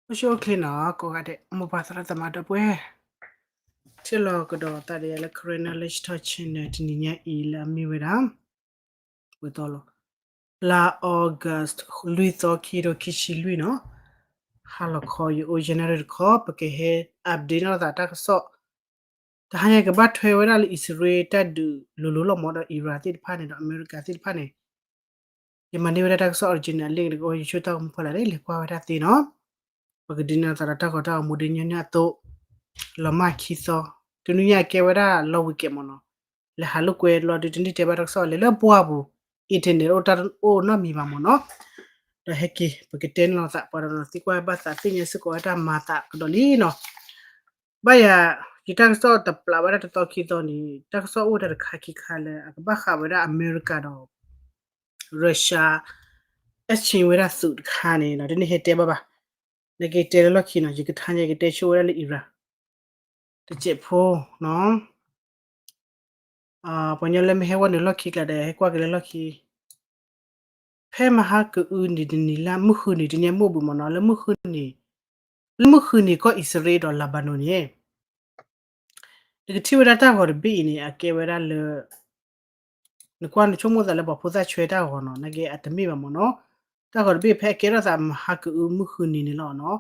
အိၣ်ဆူၣ်အိၣ်ချ့နီၤ ကိးဂၤဒဲး မိၢ်ပၢ်သရၣ်သမါဒီပုၢ်ဝဲၢ်, ထံၣ်လိာ်ကဒီးသးဒီးယၤလၢ Karen Knowledge Talk Channel တနံၤညါအံၤလၢအမ့ၢ်ဝဲဒၣ် ပှဲၤသီလီၤ, လါ August လွံၢ်သီ ခံကထိခံဆံလွံၢ်နီၤ, ဟါလီၤခီ ယအိၣ်ယဲၢ်နၣ်ရံၣ်တခီ ပကဟဲ update နီၢ်သးတၢ်ကစီၣ် တဟါညါကဘၣ်ထွဲဝဲဒၣ်လၢအံၣ်စရ့လးတၢ်ဒုးလိၤလိၤလီၤမးဒီး Iran သ့ၣ်တဖၣ်န့ၣ်ဒီး အမဲရကၤသ့ၣ်တဖၣ်န့ၣ် ယမၤန့ၢ်ဝဲဒၣ်တၢ်ကစီၣ် original link တက့ၢ် ယဆိၣ်တၢ်ဂီၤမူဖီလာ်န့ၣ် လဲၤကွၢ်ဝဲဒၣ်သ့နီၤ, ပကဒုးနၢ်သးဒီးတၢ်ဂီၤတၢ်ဂီၤမူဒ်ညီနုၢ်အသိး, လီၤမၢ်ခံသီ, တနွံညါကဲဝဲဒၣ်လီၤဝံၤကဲမးနီၤ, လဲၤဟးလိာ်ကွဲလီၤဒုးတန့ၢ်တဲဘၣ်တၢ်ကစီၣ်လဲၤလၢပှၢ်ပူၤ, internet အိၣ်တၢ်အိၣ်နီတမံၤဘၣ်မးနီၤ, ဒီးဟဲက့ၤ ပကတဲန့ၢ်လိာ်သးပှၤဒီးနီၤ သံကွၢ်ဘၣ်သးသ့ၣ်ညါစ့ၢ်ကီးဝဲတၢ်မၤသးကဒီးလံနီၤ ဘၣ်ယၤ ယတၢ်ကစီၣ်တပျးဝဲဒၣ်တသီခံသီန့ၣ် တၢ်ကစီၣ်အိၣ်ဝဲဒၣ်တခါခံခါလၢ အကဘၣ်ဃးဝဲဒၣ်အမဲရကၤဒီး Russia exchange ဝဲဒၣ်သုးတခါန့ၣ်ဒီး တန့ၢ်ဟဲတဲဘၣ်ဘၣ်, နကတဲလၢလီၢ်ခံနီၤ ယကထါညါ ယကတဲဆိဝဲဒၣ်လၢ Iran တစဲးဖိနီၤ ပှၤညီလၢမ့ၢ်ဟဲဝဲနုာ်လီၢ်ခံကျါဒီး ဟဲကွၢ်က့ၤလၢလီၢ်ခံ, ဖဲမဟါကအုနံၤတနံၤလၢမုၢ်ဃုနံၤ တနံၤမုၢ်ဘုးမးနီၤ လၢမုၢ်ဃုနံၤ, လၢမုၢ်ဃုနံၤကီၢ်အံၣ်စရ့လးဒီး Lebanon န့ၣ် နကထံၣ်ဝဲဒၣ်တၢ်ဂီၤတဘ့ၣ်အံၤန့ၣ် အကဲဝဲဒၣ်လၢ နကွၢ်နဆိကမိၣ်သးလၢပှၤဖိသၣ်ဆွဲတၢ်ဂီၤနီၤ နာ်က့အတမ့ၢ်ဘၣ်မးနီၤ, တၢ်ဂီၤတဘ့ၣ်ဖဲအကဲထီၣ်သးမဟါကအုမုၢ်ဃုနံၤန့ၣ်လီၤနီၤ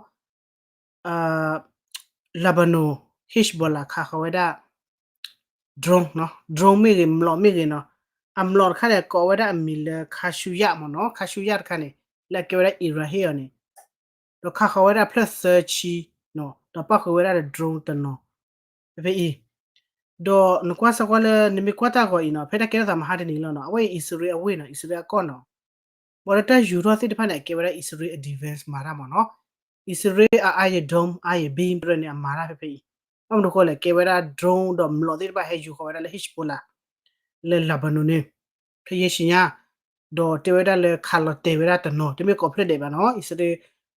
Lebanon Hezbollah ခးဃီၤဝဲဒၣ် drone နီၤ drone မ့ၢ်ဂ့ၤ မျိာ်မ့ၢ်ဂ့ၤနီၤ, အမျိာ်တခါန့ၣ် ကိးဝဲဒၣ်အမံၤလၢ ခါဆူယၣ်မးနီၤ ခါဆူယၣ်တခါန့ၣ် လၢအကဲဝဲဒၣ် Iran ဟ့ၣ်အီၤန့ၣ်, ဒီးခးဃီၤဝဲဒၣ်ဖျၢၣ်သၢဆံနီၤ ဒီးပၣ်ဃုာ်ဝဲဒၣ်ဒီး drone တနီၤ ဖဲဖဲအံၤ, ဒီးနကွၢ်စ့ၢ်ကီးလၢ နမ့ၢ်ကွၢ်တၢ်ဂီၤအံၤနီၤ ဖဲတၢ်ကဲထီၣ်သးမဟါတနံၤလီၤနီၤ အဝဲအံၤအံၣ်စရ့လးအဝ့ၢ်နီၤ အံၣ်စရ့လးအကီၢ်နီၤ ဘၣ်ဒီးတၢ်ယူၤထီၣ်သ့ၣ်တဖၣ်န့ၣ် အကဲဝဲဒၣ်အံၣ်စရ့လးအ defense မၤတၢ်မးနီၤ, အံၣ်စရ့လးအ iron dome iron beam န့ၣ် အမၤတၢ်ဖဲဖဲအံၤ, ဘၣ်မနုၤဃိလဲၣ် ကဲဝဲဒၣ် drone ဒီးမျိာ်သ့ၣ်တဖၣ်ဟဲယူၤဃီၤဝဲဒၣ်လၢ Hezbollah လၢ Lebanon န့ၣ် ဖဲယဲၢ်ဆံညါ ဒီးတဲဝဲဒၣ်လၢခးလီၤတဲာ်ဝဲဒၣ်တနီၤ တမ့ၢ်ကိးဖျၢၣ်ဒဲးဘၣ်နီၤ အံၣ်စရ့လး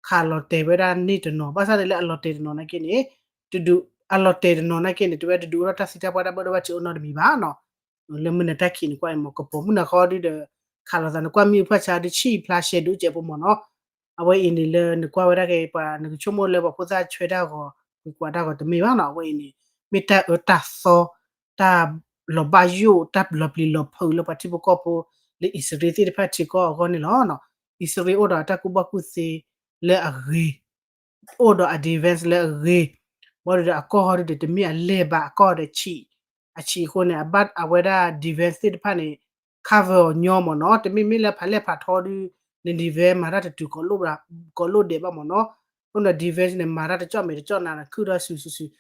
ခးလီၤတဲာ်ဝဲဒၣ်န့ၢ်တနီၤ ဘၣ်ဆၣ်န့ၣ်လၢအလီၤတဲာ်တနီၤနာ်က့န့ၣ် တဒုး အလီၤတဲာ်တနီၤနာ်က့န့ၣ် တဝဲတဒုးအိၣ်ထီၣ်တၢ်သံတၢ်ပှၢ်တၢ်ဘၣ်ဒိဘၣ်ထံးအိၣ်နီတမံၤဘၣ်နီၤ, လၢမုၢ်နၤတၢ်ခံးန့ၣ်ကွၢ်အံၤမး ကပိာ်မုၣ်နၤဃီဒုဒီး ခးလီၤသးနကွၢ်မ့ၣ်အူဖၣ်ဆါဒုဆံၣ်ဖျါရှဲဒုစဲးဖိမးနီၤ, အဝဲအံၤန့ၣ်လၢနကွၢ်ဝဲဒၣ်က့ၤ ပှၤနကဆိကမိၣ်လၢပှၤဖိသၣ်ဆွဲတၢ်ဂီၤ ကွံာ်ကွၢ်တၢ်ဂီၤတမ့ၢ်ဘၣ်နီၤ အဝဲအံၤန့ၣ် မ့ၢ်တၢ်အၢတၢ်သီ တၢ်လီၤဘၣ်ယိၣ် တၢ်လီၤပျံၤလီၤဖုးလၢပှၤထံဖိကီၢ်ဖိ လၢအံၣ်စရ့လးသ့ၣ်တဖၣ်ထံကီၢ်အဂီၢ်န့ၣ်လီၤ. အံၣ်စရ့လးအိၣ်ဒီးအတၢ်ကူၣ်ဘၣ်ကူၣ်သ့လၢအဂ့ၤ အိၣ်ဒီးအ defense လၢအဂ့ၤ, ဘၣ်ဒီးအကီၢ်ဟီဒုဒီးတမ့ၢ်အလဲၢ်ဘၣ် အကီၢ်ဒီးဆံး, အဆံးအဃိန့ၣ် အဘၣ်အဝဲဒၣ် defense သ့ၣ်တဖၣ်န့ၣ် cover အီၤညီမးနီၤ, တမ့မ့ၢ်လၢဖးလဲၢ်ဖးထီဒု န defense မၤတၢ်တတုၤ ကိးလိၣ်ဒဲးဘၣ်မးနီၤ, အဃိန့ၣ် defense န့ၣ် မၤတၢ်တကၠီၣ်မဲာ်တကၠီၣ်နါ ခုၣ်ထီၣ်စုာ်စုာ်စုာ်,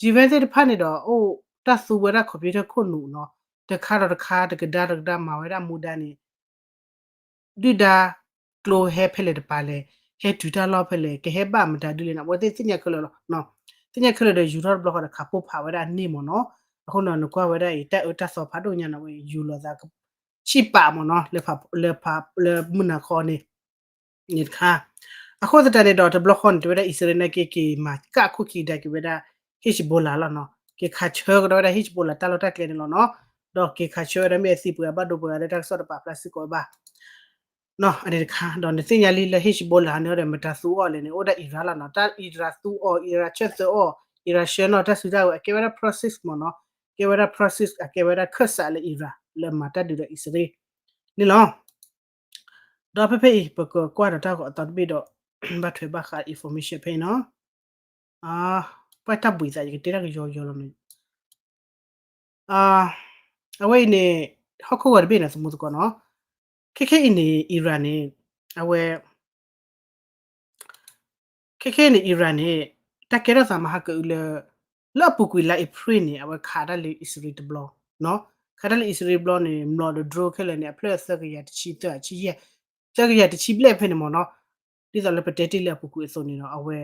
defense သ့ၣ်တဖၣ်န့ၣ်ဒီး အိၣ်တၢ်သူဝဲဒၣ် computer ခိၣ်နူာ်နီၤ, တခါဒီးတခါ တကဒါဒီးတကဒါ မၤဝဲဒၣ်မူဒါန့ၣ် ဒုၣ်ဒါကျိဟဲဖဲလဲၣ်တပၤလဲၣ်, ဟဲတုၤတၢ်လီၢ်ဖဲလဲၣ်, ကဟဲဘၣ်မတၤဒုလဲၣ်န့ၣ် အဝဲသ့ၣ်သ့ၣ်ညါခဲလၢာ်လီၤ. သ့ၣ်ညါခဲလၢာ်ဒီး ယူၤထီၣ်တဘျီဃီဒီး ခးပိၢ်ဖးဝဲဒၣ်န့ၢ်မးနီၤ. အဃိန့ၣ် နကွၢ်ဝဲဒၣ်အံၤ တၢ်အၢတၢ်သီဖးဒိၣ်ညါန့ၣ် အဝဲယူၤလိာ်သး ဆံးပာ်မးနီၤ လၢ လၢမုၢ်နၤခီန့ၣ် န့ၣ်တခါ. အဃိသတးန့ၣ်ဒီး တဘျီဃီန့ၣ် တဲဝဲဒၣ် အံၣ်စရ့လးန့ၣ်က့ၤ က့ၤမၤကၣ်ခိၣ်ခံကဒါက့ၤဝဲဒၣ် Hezbollah လီၤနီၤ. က့ၤခးဆၢကဒီးဝဲဒၣ် Hezbollah တၢ်လီၢ်တၢ်ကျဲန့ၣ်လီၤနီၤ. ဒီးက့ၤခးဆၢဝဲဒၣ်မ့ၢ်အသံပှဲၤအဘၣ်ဒိပှဲၤဂၤလၢတၢ်ကစီၣ်တပာ်ဖျါစ့ၢ်ကီးဝဲဘၣ် အန့ၣ်တခါ ဒီးနသ့ၣ်ညါလံလၢ Hezbollah န့ၣ်ဒီး မတၤသူအီၤလဲၣ်န့ၣ် အိၣ်ဒၣ် Iran လီၤနီၤ. တၢ် Iran သူအီၤ Iran ဆၢသၢအီၤ Iran ဆှၢနီၤတၢ်စုတၢ်ဝဲ အကဲဝဲဒၣ် proxy မးနီၤ. ကဲဝဲဒၣ် proxy အကဲဝဲဒၣ်ခၢၣ်စးလၢ Iran လၢမၤတၢ်ဒုးဒီးအံၣ်စရ့လးန့ၣ်လီၤ. ဒီးဖဲဖဲအံၤ ပကကွၢ်ဒီးတၢ်ဂီၤအသီတဘ့ၣ်ဒီး ဘၣ်ထွဲဘၣ်ဃး information ဖဲအံၤနီၤ. ပှၤတၢ်ဘှံးသး ယကတဲတၢ်ကယီယီလီၤန့ၣ် အဝဲအံၤန့ၣ် ဟီၣ်ခိၣ်ဂီၤတဘ့ၣ်န့ၣ် သမူသကိးနီၤ. ခဲခဲအံၤန့ၣ် Iran န့ၣ် အဝဲ ခဲခဲအံၤန့ၣ် Iran န့ၣ် တၢ်ကဲထီၣ်သးမဟါကအုလၢ လၢအပူၤကွံာ်လါအ့ဖြ့ၣ်န့ၣ် အဝဲခးတၢ်လၢအံၣ်စရ့လးတဘျီနီၤ. ခးတၢ်လၢအံၣ်စရ့လးတဘျီန့ၣ် မျိာ်ဒီး drone ခဲလၢာ်န့ၣ် အဖျၢၣ်သၢကယၤတဆံသၢ အဆံယဲၢ် သၢကယၤတဆံဘျဲၣ်ဖဲန့ၣ်မးနီၤ. ဒ်သိးလၢပတဲတ့ၢ်လၢအပူၤကွံာ်အသိးန့ၣ်ဒီး အဝဲ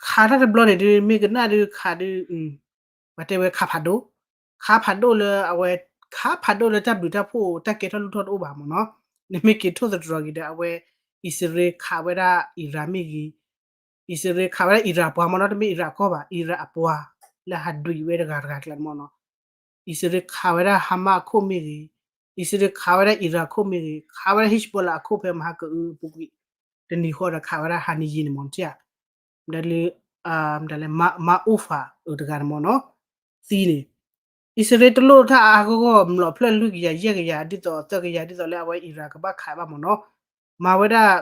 ခးတၢ်တဘျီန့ၣ်ဒုး မ့ၢ်ကနၣ်ဒုးခးဒုး ပှၤတဲဝဲခးဖးဒိၣ်, ခးဖးဒိၣ်လၢအဝဲ ခးဖးဒိၣ်လၢတၢ်ဘျုးတၢ်ဖှိၣ် တၢ်ကဲထီၣ်လိၣ်ထီၣ်တအိၣ်ဘၣ်မးနီၤ. နမ့ၢ်က့ၤထိၣ်သတြီၤက့ၤဒီး အဝဲ အံၣ်စရ့လးခးဝဲဒၣ် Iran မ့ၢ်ဂ့ၤ, အံၣ်စရ့လးခးဝဲဒၣ် Iran ပှၤမးနီၤ, တမ့ၢ် Iran ကီၢ်ဘၣ်, Iran အပှၤ လၢဟးဒွံးဝဲတဂၤတဂၤကျါန့ၣ်မးနီၤ. အံၣ်စရ့လးခးဝဲဒၣ် Hamas အခိၣ်မ့ၢ်ဂ့ၤ, အံၣ်စရ့လးခးဝဲဒၣ် Iran အခိၣ်မ့ၢ်ဂ့ၤ, ခးဝဲဒၣ် Hezbollah အခိၣ်ဖဲမဟါကအုအပူၤကွံာ် တနံၤဃီဒီးခးဝဲဒၣ်ဟါနံၤယံာ်န့ၣ်မး နထံၣ်ဧါ. မတၤလၢ မတၤလဲၣ် မၤအိၣ်ဖးအတဂၤန့ၣ်မ့ၢ်နီၤ, သံန့ၣ် အံၣ်စရ့လးတလိၣ်တၢ်အါအါဂီၢ်ဂီၢ် မျိာ်ဖျၢၣ်လွံၢ်ကယၤယဲၢ်ကယၤ ဒ်သိးသၢကယၤ ဒ်သိးလၢအဝဲ Iran ကဘၣ်ခးဘၣ်မ့ၢ်နီၤ, မၤဝဲဒၣ်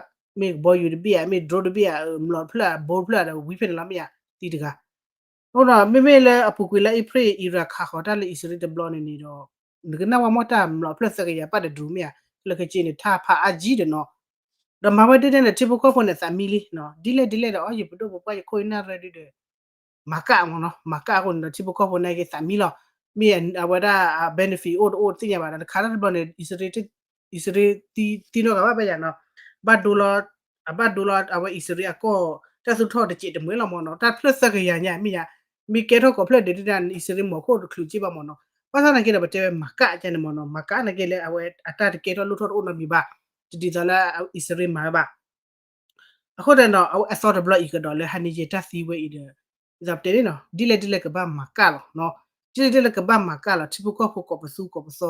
မ့ၢ်ကဘီယူၤတဘ့ၣ်ဧါ မ့ၢ် drone တဘ့ၣ်ဧါ မျိာ်ဖျၢၣ် bomb ဖျၢၣ်ဒီးဝံၤဖဲန့ၣ်လီၤ မ့ၢ်ဧါ သံတဂၤ အဃိဒီး မ့မ့ၢ်လၢအပူၤကွံာ်လါအ့ဖြ့ၣ် Iran ခးဃီၤတၢ်လၢအံၣ်စရ့လးတဘျီန့ၣ်န့ၣ်ဒီး နကနၣ်ဝဲမ့ၢ်တၢ်မျိာ်ဖျၢၣ်သၢကယၤပာ်တဒြူၤမ့ၢ်ဧါ, ခဲလၢာ်ခဲဆ့န့ၣ် ထးဖးအါကံဒီးနီၤ, ဒီးမၤဝဲဒ်န့ၣ်န့ၣ် ထံဖိကီၢ်ဖိန့ၣ်သးမံလံနီၤ, ဒ်လဲၣ်ဒ်လဲၣ်ဒီး အီ ယပဒိၣ်ပပှၢ်ယခိၣ်ယနၢ်ရၢဒုဒီး မၤကၣ်မ့ၢ်နီၤ, မၤကၣ်အဃိန့ၣ်ဒီး ထံဖိကီၢ်ဖိန့ၣ်က့ၤသးမံလီၤ, မ့ၢ်အဝဲဒၣ် benefit အိၣ်တအိၣ်တသ့ၣ်ညါဘၣ်ဒီး တခါတဘျီန့ၣ် အံၣ်စရ့လး အံၣ်စရ့လးသံနီတဂၤဘၣ်ဘၣ်ယၤနီၤ, ဘၣ်ဒိလီၤ အဘၣ်ဒိလီၤအဝဲအံၣ်စရ့လးအကီၢ် တၢ်သူၣ်ထီၣ်တစဲးတမှဲၤလီၤမ့ၢ်နီၤ, တၢ်ဖျၢၣ်သၢကယၤညါ မ့ၢ်ယၤ မ့ၢ်ကဲထီၣ်ကိးဖျၢၣ်ဒဲးဒုဒၣ်န့ၣ် အံၣ်စရ့လးမၤခိၣ်တချုးက့ဘၣ်မ့ၢ်နီၤ, ဘၣ်ဆၣ်သနာ်က့ဒီး ပတဲဝဲမၤကၣ်ကဲန့ၣ်မ့ၢ်နီၤ, မၤကၣ်နာ်က့လၢအဝဲအတၢ်တကဲထီၣ်လိၣ်ထီၣ်တအိၣ်နီတမံၤဘၣ်, တဒ်သိးလၢအံၣ်စရ့လးမၤဝဲဘၣ် အဃိဒီးနီၤ အဝဲအသီတဘျီအံၤကဒီးလၢဟါန့ၣ်ယဲတၢ်သံဝဲအံၤဒီး ဒ်သိးပတဲန့ၣ်နီၤ ဒ်လဲၣ်ဒ်လဲၣ်ကဘၣ်မၤကၣ်လီၤ, ဒ်လဲၣ်ဒ်လဲၣ်ကဘၣ်မၤကၣ်လီၤ ထံဖိကီၢ်ဖိကိးပသူကိးပသီ,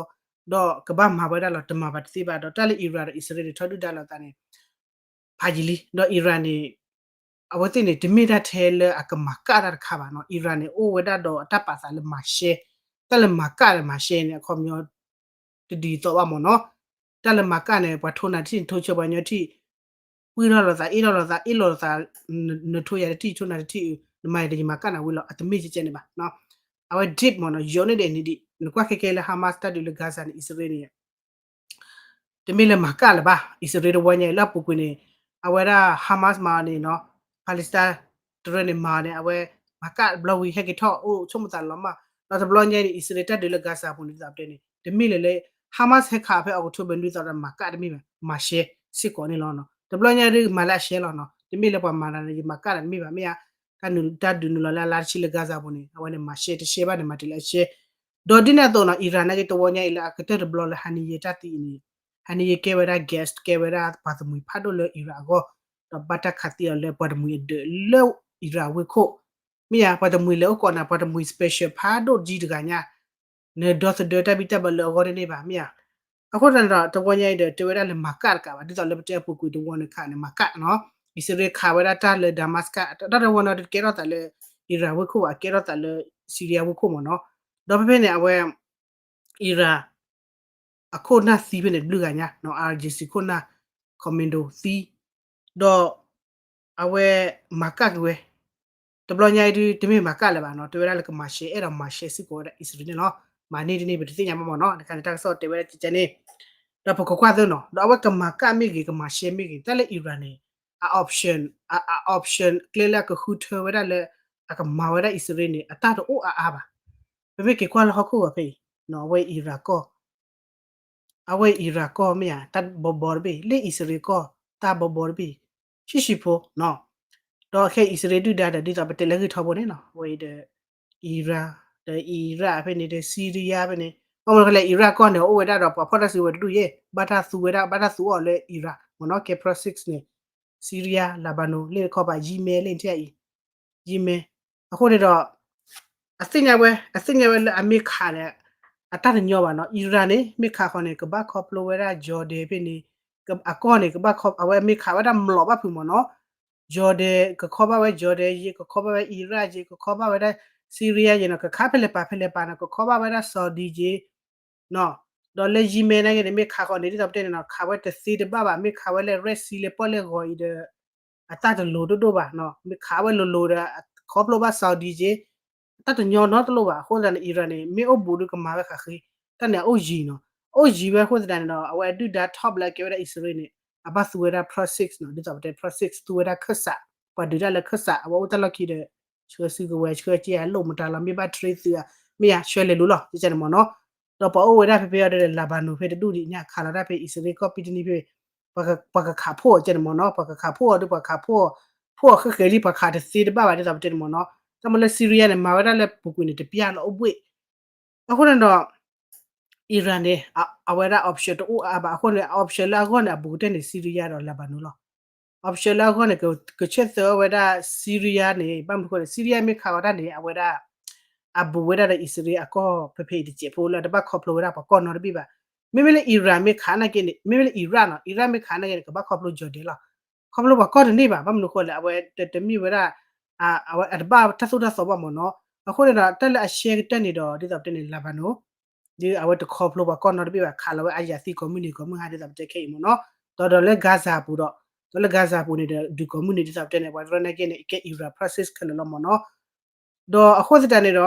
ဒီးကဘၣ်မၤဝဲဒၣ်လီၤ တမၤဘၣ်တသ့ဘၣ် ဒီးတၢ်လၢ Iran ဒီးအံၣ်စရ့လးန့ၣ် ထီဒုၣ်ဒါလိာ်သးန့ၣ် ဖးယံာ်လံ, ဒီး Iran န့ၣ် အဝဲသ့ၣ်န့ၣ် တမ့ၢ်တၢ်ထဲလၢအကမၤကၣ်တၢ်တခါဘၣ်နီၤ, Iran န့ၣ် အိၣ်ဝဲဒၣ်ဒီးအတၢ်ပာ်သးလၢမၤရှဲ, တၢ်လၢမၤကၣ်ဒီးမၤရှဲန့ၣ် အခီပညီ တဒ်သိးဘၣ်မ့ၢ်နီၤ, တၢ်လၢမၤကၣ်န့ၣ် ပှၤထိနၤထံၣ် နထိဆၢပှၤကညီထံၣ်, ပှံၢ်ထီၣ်လိာ်သး အ့ၣ်ထီၣ်လိာ်သး အ့ၣ်လိာ်လိာ်သး, နထိယၤတထံၣ် ထိနၤတထံၣ်, နမၤယၤဒီးယမၤကၣ်နၤဝံၤလီၤ အတမ့ၢ်ကဲကဲန့ၣ်ဘၣ်, အဝဲ deep မ့ၢ်နီၤ ယိၤန့ၣ်ဒဲးန့ၣ်ဒံး, နကွၢ်ခဲကဲလၢ Hamas တၢ်ဒုးလၢ Gaza န့ၣ် အံၣ်စရ့လးန့ၣ် တမ့ၢ်လၢမၤကၣ်လၢၤဘၣ်, အံၣ်စရ့လးတဝီညါအံၤလၢအပူၤကွံာ်န့ၣ်, အဝဲဒၣ် Hamas မၤအီၤန့ၣ်နီၤ, Palestine တရၢန့ၣ်မၤအီၤန့ၣ် အဝဲ မၤကၣ်တဘျီဝံၤ ဟဲက့ၤထီၣ်အိၣ်ဆိကမိၣ်သးလီၤမး, ဒီးတဘျီညါအံၤန့ၣ် အံၣ်စရ့လးတၢ်ဒုးလၢ Gaza အပူၤန့ၣ် ဒ်သိးပတဲန့ၣ် တမ့ၢ်လၢလၢ Hamas ဟဲခးဖဲ October ဒ်သိးဒီးမၤကၣ်တမ့ၢ်ဘၣ်, မၤရှဲစ့ၢ်ကီးန့ၣ်လီၤနီၤ, တဘျီညါဒုးမၤလၢအရှဲလီၤနီၤ, တမ့ၢ်လၢပှၤမၤတၢ်န့ၣ် ယမၤကၣ်တၢ်တမ့ၢ်ဘၣ် မ့ၢ်ဧါ, တၢ်ဒုးနုာ်လီၤလၢအလါတဆံလၢ Gaza အပူၤန့ၣ် အဝဲန့ၣ်မၤရှဲတရှဲဘၣ်န့ၣ် မၤတုၤလၢအရှဲ ဒီးဒ်န့ၣ်အသိးနီၤ Iran နာ်က့တဝီညါအံၤလၢအကတၢၢ်တဘျီလၢဟါန့ၣ်ယဲတၢ်သံအံၤန့ၣ်, ဟါန့ၣ်ယဲကဲဝဲဒၣ် guest ကဲဝဲဒၣ်ပှၤတမှံၤဖးဒိၣ်လၢ Iran အဂီၢ်, ဒီးဘၣ်တၢ်ခးသံအီၤလၢပှၤတမှံၤအဒၢးလၢ Iran ဝ့ၢ်ခိၣ်, မ့ၢ်ဧါ ပှၤတမှံၤလဲၤအိၣ်ကိးနၤ ပှၤတမှံၤ special ဖးဒိၣ်တကံတဂၤညါ, နဒီသဒၢတၢ်ဘံၣ်တၢ်ဘၢလၢအဂီၢ်တန့ၢ်ဘၣ် မ့ၢ်ဧါ, အဃိသတးန့ၣ်ဒီး တဝီညါအံၤဒီး တဲဝဲဒၣ်လၢမၤကၣ်တကးဘၣ် ဒ်သိးလၢပတဲအပူၤကွံာ်တဝီန့ၣ်ခါန့ၣ် မၤကၣ်နီၤ, အံၣ်စရ့လးခးဝဲဒၣ်တၢ်လၢ Damascus တၢ်တဝီန့ၣ်ဒီးကဲထီၣ်သးလၢ Iran ဝ့ၢ်ခိၣ်ဘၣ် ကဲထီၣ်သးလၢ Syria ဝ့ၢ်ခိၣ်မ့ၢ်နီၤ, ဒီးဖဲဖဲန့ၣ် အဝဲ Iran အခိၣ်နၢ်သံဖဲန့ၣ်တဘျုးဂၤညါနီၤ IRGC ခိၣ်နၢ် commando သံ, ဒီး အဝဲမၤကၣ်က့ၤဝဲ, တဘျီညါအံၤဒုး တမ့ၢ်မၤကၣ်လၢၤဘၣ်နီၤ တဲဝဲဒၣ်လၢကမၤရှဲ အဲၣ်ဒိးမၤရှဲစ့ၢ်ကီးဝဲဒၣ်အံၣ်စရ့လးန့ၣ်လီၤ, မၤန့ၢ်တန့ၢ်ပတသ့ၣ်ညါဘၣ်မ့ၢ်နီၤ တခါန့ၣ် တၢ်ကစီၣ်တဲဝဲဒၣ်ကကဲန့ၣ်, ဒီးပကကွၢ်သ့နီၤ ဒီးအဝဲကမၤကၣ်မ့ၢ်ဂ့ၤ ကမၤရှဲမ့ၢ်ဂ့ၤ တၢ်လၢ Iran န့ၣ် အ option အ option ကျဲလၢအကဃုထၢဝဲဒၣ်လၢ အကမၤဝဲဒၣ်အံၣ်စရ့လးန့ၣ် အတၢ်တအိၣ်အါအါဘၣ်, ပမ့ၢ်က့ၤကွၢ်လၢဟီၣ်ခိၣ်ဂီၤဖဲအံၤ အဝဲ Iran ကီၢ် အဝဲ Iran ကီၢ်မ့ၢ်ဧါ တၢ်ဘီဘီတဘ့ၣ် လၢအံၣ်စရ့လးကီၢ် တၢ်ဘီဘီတဘ့ၣ် ဆံးဆံးဖိနီၤ, ဒီးခဲအံၤအံၣ်စရ့လးဒုၣ်ဒါဒီး ဒ်သိးပတဲလၢဂ့ၢ်ထီဘိန့ၣ်နီၤ အဝဲအံၤဒီး Iran ဒီး Iraq ဖဲန့ၣ်ဒီး Syria ဖဲန့ၣ်, ဘၣ်မနုၤဃိလဲၣ် Iraq ကီၢ်န့ၣ် အိၣ်ဝဲဒၣ်ဒီးပှၤဖီၣ်တၢ်စုကဝဲၤတဒူၣ်ယဲၢ် ဘၣ်တၢ်သူဝဲဒၣ် ဘၣ်တၢ်သူအီၤလၢ Iraq မ့ၢ်နီၤ ကဲ proxies န့ၣ် Syria Lebanon လ့ၣ်တခီပၤ Yemen လ့ၣ်ထံၣ်အံၤ Yemen, အဃိန့ၣ်ဒီး အသ့ၣ်ညါဝဲ အသ့ၣ်ညါဝဲလၢအမ့ၢ်ခးန့ၣ် အတၢ်တညီဘၣ်နီၤ Iran န့ၣ် မ့ၢ်ခးဃီန့ၣ် ကဘၣ်ခီဖျိဝဲဒၣ် Jordan ဖဲန့ၣ် အကီၢ်န့ၣ် ကဘၣ်ခီ အဝဲမ့ၢ်ခးဝဲဒၣ်မျိာ်ဘၣ်ဖုးမ့ၢ်နီၤ Jordan ကခီဘၣ်ဝဲ Jordan ယဲ ကခီဘၣ်ဝဲ Iraq ယဲ ကခီဘၣ်ဝဲဒၣ် Syria ယဲနီၤ ကခးဖဲလဲၣ်ပာ်ဖဲလဲၣ်ပာ်နီၤ ကခီဘၣ်ဝဲဒၣ် Saudi ယဲ ဒီးလၢ Yemen နာ်က့န့ၣ် မ့ၢ်ခးဃီန့ၣ် ဒ်သိးပတဲန့ၣ်နီၤ ခးဝဲတသ့တဘၣ်ဘၣ် မ့ၢ်ခးဝဲလၢ Red Sea လၢပီၣ်လဲၣ်ဂီၤအံၤဒီး အတၢ်တလိၤဒိၣ်ဒိၣ်ဘၣ်နီၤ မ့ၢ်ခးဝဲလိၤလိၤဒီး ခီဖျိဘၣ် Saudi က့ အတၢ်တညီနီတလိၣ်ဘၣ် အဃိသတးန့ၣ် Iran န့ၣ် မ့ၢ်အိၣ်ဘူးဒုးကမၤဝဲဃးဃ့ တၢ်န့ၣ်အအိၣ်ယံၤနီၤ အအိၣ်ယံၤဝဲအဃိသတးန့ၣ်ဒီး အဝဲအဒုၣ်ဒါ top လၢအကဲဝဲဒၣ်အံၣ်စရ့လးန့ၣ် အဘၣ်သူဝဲဒၣ် proxies နီၤ ဒ်သိးပတဲ proxies သူဝဲဒၣ်ခၢၣ်စး ပှၤဒုးတၢ်လၢခၢၣ်စး အဝဲအိၣ်တၢ်လီၢ်ခံဒီး ဆှၢစုကဝဲၤ ဆှၢက့ၤအလိၣ်မတၤလီၤ မ့ၢ်ဘၣ် train သုးဧါ မ့ၢ်ဧါဆှၢလဲၤလိၤလီၤ ကဲန့ၣ်မ့ၢ်နီၤ ဒီးပှၤအိၣ်ဝဲဒၣ်ဖဲဖဲအံၤဒီး Lebanon ဖဲတဒူၣ်ဒံးညါ ခးလီၤတၢ်ဖဲအံၣ်စရ့လးကီၢ်ပံတနံၤဖဲ ပှၤကခးဖှိၣ်အီၤကဲန့ၣ်မ့ၢ်နီၤ ပှၤကခးဖှိၣ်အီၤဒီးပှၤခးဖှိၣ်အီၤ ဖှိၣ်အီၤဃဲဃဲလံ ပှၤခးတသ့တဘၣ်ဘၣ်ဒ်သိးပတဲန့ၣ်မ့ၢ်နီၤ တၢ်မ့ၢ်လၢ Syria န့ၣ် မၤဝဲဒၣ်လၢပူၤကွံာ်န့ၣ် တပျၢ်လီၤအိၣ်ဘှ့ၣ် အဃိန့ၣ်ဒီး Iran န့ၣ် အဝဲဒၣ် option တအိၣ်အါဘၣ် အဃိန့ၣ် option လၢအဂီၢ်န့ၣ် အဘူးကတၢၢ်န့ၣ် Syria ဒီး Lebanon လီၤ option လၢအဂီၢ်န့ၣ် ကဆၢသၢဝဲဒၣ် Syria န့ၣ် ဘၣ်မနုၤအဃိန့ၣ် Syria မ့ၢ်ခးဝဲဒၣ်န့ၣ် အဝဲဒၣ် အဘူးဝဲဒၣ်ဒီးအံၣ်စရ့လးအကီၢ်ဖဲဖဲအံၤတစဲးဖိလၢတဘၣ်ခီဖျိဝဲဒၣ်ပှၤကီၢ်နီတဘ့ၣ်ဘၣ် မ့မ့ၢ်လၢ Iran မ့ၢ်ခးနာ်က့န့ၣ် မ့မ့ၢ်လၢ Iraq နီၤ Iraq မ့ၢ်ခးနာ်က့န့ၣ် ကဘၣ်ခီဖျိ Jordan လီၤ ခီဖျိပှၤကီၢ်တန့ၢ်ဘၣ် ဘၣ်မနုၤအဃိလဲၣ် အဝဲတမ့ၢ်ဝဲဒၣ် အဝဲအတဘၣ်တၢ်သိၣ်တၢ်သီဘၣ်မ့ၢ်နီၤ. အဃိန့ၣ်ဒီး တၢ်လၢအရှဲကတၢၢ်န့ၣ်ဒီး ဒ်သိးပတဲန့ၣ် Lebanon ဒီးအဝဲတခီဖျိပှၤကီၢ်နီတဘ့ၣ်ဘၣ် ခးလီၤဝဲအယၤသံကိးမုၢ်နံၤကိးမုၢ်ဟါ ဒ်သိးပတဲခဲအံၤမ့ၢ်နီၤ. ဒီးဒီးလၢ Gaza အပူၤဒီး ဒီးလၢ Gaza အပူၤန့ၣ်ဒီး ဒုးကိးမုၢ်နံၤ ဒ်သိးပတဲန့ၣ် ပှၤတရၢနာ်က့န့ၣ် ကဲ Iran proxy ခဲလၢာ်လီၤမ့ၢ်နီၤ. ဒီးအဃိသတးန့ၣ်ဒီး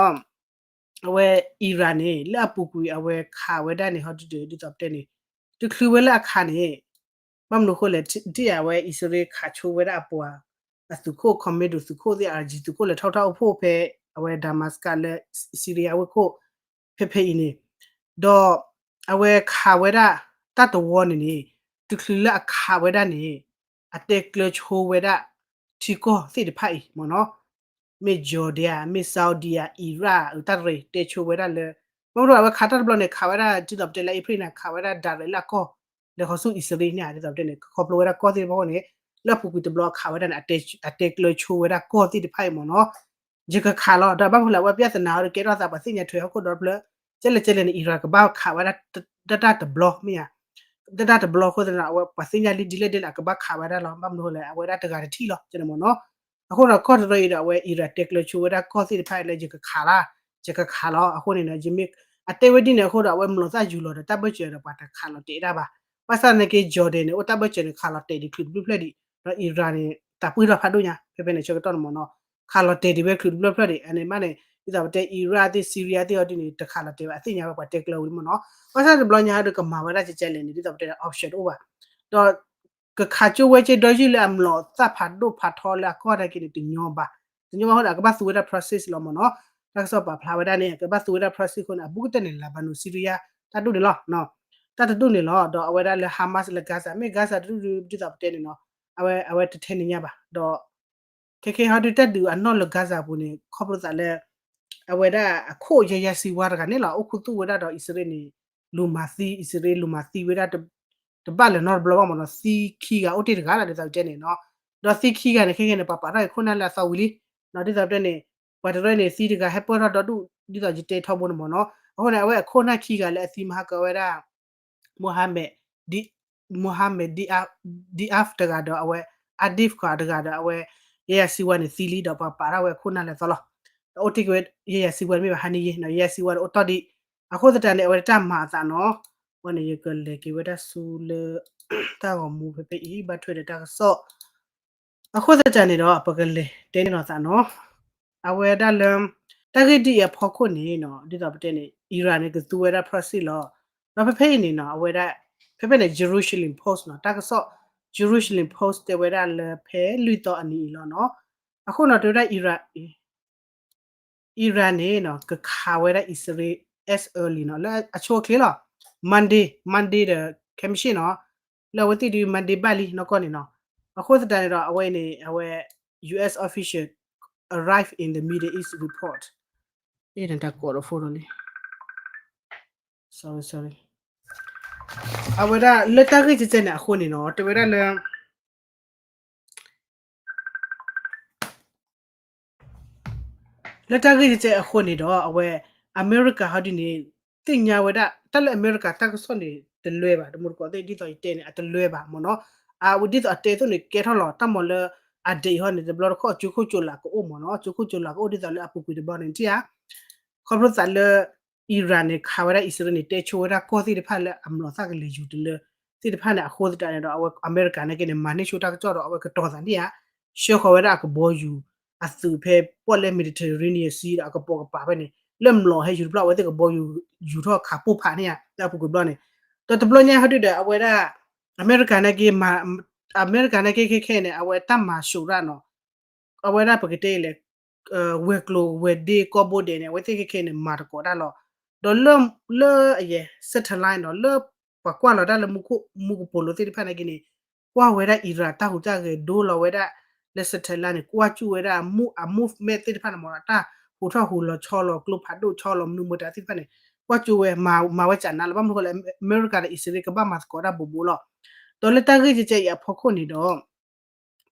အဝဲ Iran န့ၣ် လၢအပူၤကွံာ်အဝဲခးဝဲဒၣ်န့ၣ် ဟီဒုးဒုး ဒ်သိးပတဲန့ၣ် တချုးဝဲလၢအခးန့ၣ် ဘၣ်မနုၤအဃိလဲၣ် ထံၣ်အဝဲအံၣ်စရ့လးခးဆိဝဲဒၣ်အပှၤ အသုးခိၣ် commando သုးခိၣ်သ့ၣ် အၣ်အၣ်ကၠံ သုးခိၣ်လဲၤထီၣ်ထီၣ်အိၣ်ဖှိၣ်ဖဲ အဝဲ Damascus လၢ Syria ဝ့ၢ်ခိၣ် ဖဲဖဲအံၤန့ၣ် ဒီးအဝဲခးဝဲဒၣ်တၢ်တဝီန့ၣ်န့ၣ် တချုးလၢအခးဝဲဒၣ်န့ၣ် အတဲကျၢၤဆိဝဲဒၣ် ထံကီၢ်သ့ၣ်တဖၣ်အံၤမ့ၢ်နီၤ မ့ၢ် Jordan မ့ၢ် Saudi အ Iraq အတၢ်ရ့ၣ်တဲဆိဝဲဒၣ်လၢ ဘၣ်မနုၤအဝဲခးတၢ်တဘျီန့ၣ် ခးဝဲဒၣ် ဒ်သိးပတဲလၢ April န့ၣ် ခးဝဲဒၣ် direct လၢအကီၢ် လဲၤဃီၤဆူအံၣ်စရ့လးန့ၣ် ဒ်သိးပတဲန့ၣ် ခီဖျိဝဲဒၣ်ကီၢ်သ့ၣ်တဖၣ်အဃိန့ၣ် လၢအပူၤကွံာ်တဘျီအခးဝဲဒၣ်န့ၣ် အတဲကျၢၤဆိဝဲဒၣ်ကီၢ်သ့ၣ်တဖၣ်အံၤမ့ၢ်နီၤ ယကခးလီၤ ဒီးဘၣ်မနုၤလဲၣ် အဝဲ ပြဿနာ အီၤဒီးကဲထီၣ်သး ပှၤသ့ၣ်ညါထွဲဟီၣ်ခိၣ်ဒီဖျၢၣ် ကဲလဲၣ်ကဲလဲၣ်န့ၣ် Iran ကဘၣ်ခးဝဲဒၣ် တၢ်တဘျီမ့ၢ်ဧါ တၢ်တဘျီအဃိသတးန့ၣ် အဝဲပှၤသ့ၣ်ညါလံဒ်လဲၣ်ဒ်လဲၣ် အကဘၣ်ခးဝဲဒၣ်လီၤ ဘၣ်မနုၤလဲၣ် အဝဲဒၣ်တဂၤတထံၣ်လီၤ ကဲန့ၣ်မ့ၢ်နီၤ အဃိဒီးကီၢ်တရၢအံၤဒီး အဝဲ Iran တဲကျၢၤဆိဝဲဒၣ်ကီၢ်သ့ၣ်တဖၣ်လၢယကခးလၢ ယကခးလီၤ အဃိန့ၣ် ယမ့ၢ် အတဲဝဲဒ်န့ၣ်အဃိဒီး အဝဲမျိာ်သၣ်ယူၤလီၤဒီးတၢ်ဘၢၣ်စၢၤဒီးပှၤတခးလီၤတဲာ်ဒၣ်ဘၣ် ဘၣ်ဆၣ်သနာ်က့ Jordan န့ၣ် အိၣ်တၢ်ဘၢၣ်စၢၤန့ၣ် ခးလီၤတဲာ်ဒံးချုးတဘျုးဖျၢၣ်ဒံး ဒီး Iran န့ၣ် တၢ်ပှံၢ်ထီၣ်ဖးဒိၣ်ညါ ဖဲဖဲန့ၣ်ဆၢကတီၢ်န့ၣ်မ့ၢ်နီၤ ခးလီၤတဲာ်ဒံးဝဲချုးတဘျုးဖျၢၣ်ဒံး အန့ၣ်မးန့ၣ် ဒ်သိးပတဲ Iraq သ့ၣ် Syria သ့ၣ်အီၤဒ်န့ၣ် တခးလီၤတဲာ်ဘၣ် အသ့ၣ်ညါဝဲပှၤတဲကျၢၤဝံၤမ့ၢ်နီၤ ဘၣ်ဆၣ်တဘျီညါဟီဒီးကမၤဝဲဒၣ်ကဲကဲလဲၣ်န့ၣ် ဒ်သိးပတဲ option တအိၣ်ဘၣ် ဒီး ကခးကၠိဝဲကဲဒီယုၢ်လၢအမျိာ်သၣ်ဖးဒိၣ်ဖးထီလၢအကီၢ်တၢ်က့န့ၣ် တညီဘၣ် တညီဘၣ်အဃိဒီး အကဘၣ်သူဝဲဒၣ် proxy လီၤမ့ၢ်နီၤ တၢ်ကစီၣ်ပာ်ဖျါဝဲဒၣ်န့ၣ် အကဘၣ်သူဝဲဒၣ် proxy အဃိန့ၣ် အဘူးကတၢၢ်န့ၣ် Lebanon Syria တၢ်ဒူၣ်န့ၣ်လီၤ တၢ်တဒူၣ်န့ၣ်လီၤ ဒီးအဝဲဒၣ်လၢ Hamas လၢ Gaza မ့ၢ် Gaza တဒူၣ်ဒ်သိးပတဲန့ၣ်နီၤ အဝဲ အဝဲတထဲန့ၣ်ညါဘၣ် ဒီး ခဲခဲဟီဒုးတၢ်ဒုးအနီၢ်လၢ Gaza ပူၤန့ၣ် ခီဖျိသးလၢ အဝဲဒၣ်အခိၣ်ယဲယဲစံဝါတဂၤန့ၣ်လီၤ အိၣ်ခူသူၣ်ဝဲဒၣ်ဒီးအံၣ်စရ့လးန့ၣ် လူၤမၤသံ အံၣ်စရ့လးလူၤမၤသံဝဲဒၣ် တဘၣ်လၢၤနီတဘျီဘၣ်မ့ၢ်နီၤ သံခံဂၤအိၣ်တ့ၢ်တဂၤလီၤ ဒ်သိးယတဲန့ၣ်နီၤ ဒီးသံခံဂၤန့ၣ် ခဲခဲန့ၣ် ပှၤပာ်ထီၣ်အံၤခိၣ်နၢ်လၢအသီဝံၤလံ ဒ်သိးပတဲန့ၣ် ပှၤတရၢန့ၣ် သံတဂၤဟဲပၢၢ်ထီၣ်ဒီဒူၣ် ဒ်သိးယတဲထီဘိန့ၣ်မ့ၢ်နီၤ အဃိန့ၣ် အဝဲအခိၣ်နၢ်ခံဂၤလၢအသံမဟါကဝဲဒၣ် Mohammed Mohammed Deif တဂၤဒီးအဝဲ Adif တဂၤဒီးအဝဲ ယဲယဲစံဝါန့ၣ် သံလံဒီးပှၤပာ်ထီၣ်ဝဲအခိၣ်နၢ်လၢအသီလီၤ ဒီးအိၣ်တ့ၢ်က့ၤဝဲ ယဲယဲစံဝါန့ၣ်မ့ၢ်ဘၣ်ဟါန့ၣ်ယဲ ယဲယဲစံဝါန့ၣ်အိၣ်တီၢ်ဒံး အဃိသတးန့ၣ် အဝဲတၢ်မၤအသးနီၤ ဝဲန့ၣ်ယကလဲၤက့ၤဝဲဒၣ်ဆူလၢ တၢ်ဂီၤမူဖဲဖဲအံၤ ဘၣ်ထွဲဒီးတၢ်ကစီၣ် အဃိသတးန့ၣ်ဒီး ပကလဲၤတဲန့ၢ်လီၤသးနီၤ အဝဲဒၣ်လၢ တၢ်ဂ့ၢ်ဒ်အံၤအဖီခိၣ်န့ၣ်နီၤ ဒ်သိးပတဲန့ၣ် Iran န့ၣ် ကသူဝဲဒၣ် proxy လီၤ ဒီးဖဲဖဲအံၤန့ၣ်နီၤ အဝဲဒၣ် ဖဲဖဲန့ၣ် Jerusalem Post နီၤ တၢ်ကစီၣ် Jerusalem Post တဲဝဲဒၣ်လၢဖဲလွံၢ်သီအနံၤအံၤလီၤနီၤ အဃိနီၤ တဲဝဲဒၣ် Iran Iran န့ၣ်နီၤ ကခးဝဲဒၣ်အံၣ်စရ့လး as early နီၤ လၢအဆိအချ့လီၤ Monday Monday ဒီး ခဲမုၢ်ဆ့ၣ်နီၤ လၢအဝဲသ့ၣ်ဒုး Monday ဘၣ်လံနီၢ်ကီၢ်န့ၣ်နီၤ အဃိသတးန့ၣ်ဒီး အဝဲအံၤန့ၣ် အဝဲ U S official arrive in the Middle East report အတၢ်ကိးဒီး phone လီၤလံ sorry sorry အဝဲဒၣ်လၢတၢ်ဂ့ၢ်ကဲကဲန့ၣ်အဃိန့ၣ်နီၤ တဲဝဲဒၣ်လၢ လၢတၢ်ဂ့ၢ်ကဲကဲအဃိန့ၣ်ဒီး အဝဲ အမဲရကၤဟီဒ်န့ၣ် သ့ၣ်ညါဝဲဒၣ် တၢ်လၢအမဲရကၤတၢ်ကစီၣ်န့ၣ် တလွဲဘၣ် တမူတကိးသ့ၣ် ဒ်သိးယတဲန့ၣ် အတလွဲဘၣ်မ့ၢ်နီၤ အဝဲဒ်သိးအတဲသိးန့ၣ် ကဲထီၣ်လီၤ တၢ်မၤလၢ အဒဲးအံၤဟီန့ၣ် တဘျီတခီၣ် ကၠိခိၣ်ကၠိလၤကအိၣ်မ့ၢ်နီၤ ကၠိခိၣ်ကၠိလၤကအိၣ်ဒ်သိးလၢအပူၤကွံာ်တဘျီန့ၣ် ထံၣ်ဧါ ခီဖျိသးလၢ Iran န့ၣ် ခးဝဲဒၣ်အံၣ်စရ့လးန့ၣ် တဲဆိဝဲဒၣ်ကီၢ်သ့ၣ်တဖၣ်လၢအမျိာ်သၣ်ကလဲၤယူၤတလၢ သ့ၣ်တဖၣ်န့ၣ် အဃိသတးန့ၣ်ဒီး အဝဲအမဲရကၤနာ်က့န့ၣ် မၤန့ၢ်ဆိတၢ်ကစီၣ်ဒီး အဝဲကတီၤသးန့ၣ်ဧါ ဆှၢဃီၤဝဲဒၣ်အကဘီယူၤ အသုးဖဲပီၣ်လဲၣ် Mediterranean Sea ဒီးအကပိာ်ကပၤဖဲန့ၣ် လၢမျိာ်ဟဲယူၤတဖျၢၣ် အဝဲသ့ၣ်ကဘီယူၤယူၤထီၣ်ခးပိၢ်ဖးန့ၣ်ဧါ လၢအပူၤကွံာ်တဘျီန့ၣ် ဒီးတဘျီညါဟီဒုးဒီး အဝဲဒၣ် အမဲရကၤနာ်က့ အမဲရကၤနာ်က့ခဲခဲန့ၣ် အဝဲတၢ်မၤၡိးတၢ်နီၤ အဝဲဒၣ်ပကတဲအံၤလဲၣ် ဝဲၤကျိၤဝဲၤဒ့ကိးဘိဒဲးန့ၣ် အဝဲသ့ၣ်ခဲခဲန့ၣ် မၤသကိးတၢ်လီၤ. ဒီးလၢ လၢအယဲၢ် satellite နီၤ လၢပှၤကွၢ်လီၤတၢ်လၢမူကပိာ်လိၤသ့ၣ်တဖၣ်နာ်က့န့ၣ် ကွၢ်ဝဲဒၣ် Iran တၢ်ဟူးတၢ်ဂဲၤဒိလီၤဝဲဒၣ် လၢ satellite န့ၣ် ကွၢ်ကၠူၣ်ဝဲဒၣ်အ move အ movement သ့ၣ်တဖၣ်န့ၣ်မ့ၢ် တၢ်ဟူးထီၣ်ဟူးလီၤဆီလီၤ ကျိဖးဒိၣ်ဆီလီၤ မနုၤမတၤသ့ၣ်တဖၣ်န့ၣ် ကွၢ်ကၠူၣ်ဝဲ မၤဝဲကနးလီၤ. ဘၣ်မနုၤဃိလဲၣ် အမဲရကၤဒီးအံၣ်စရ့လးကဘၣ်မၤသကိးတၢ်ဘိးဘိလီၤ. ဒီးလၢတၢ်ဂ့ၢ်ကဲကဲအံၤအဖီခိၣ်န့ၣ်ဒီး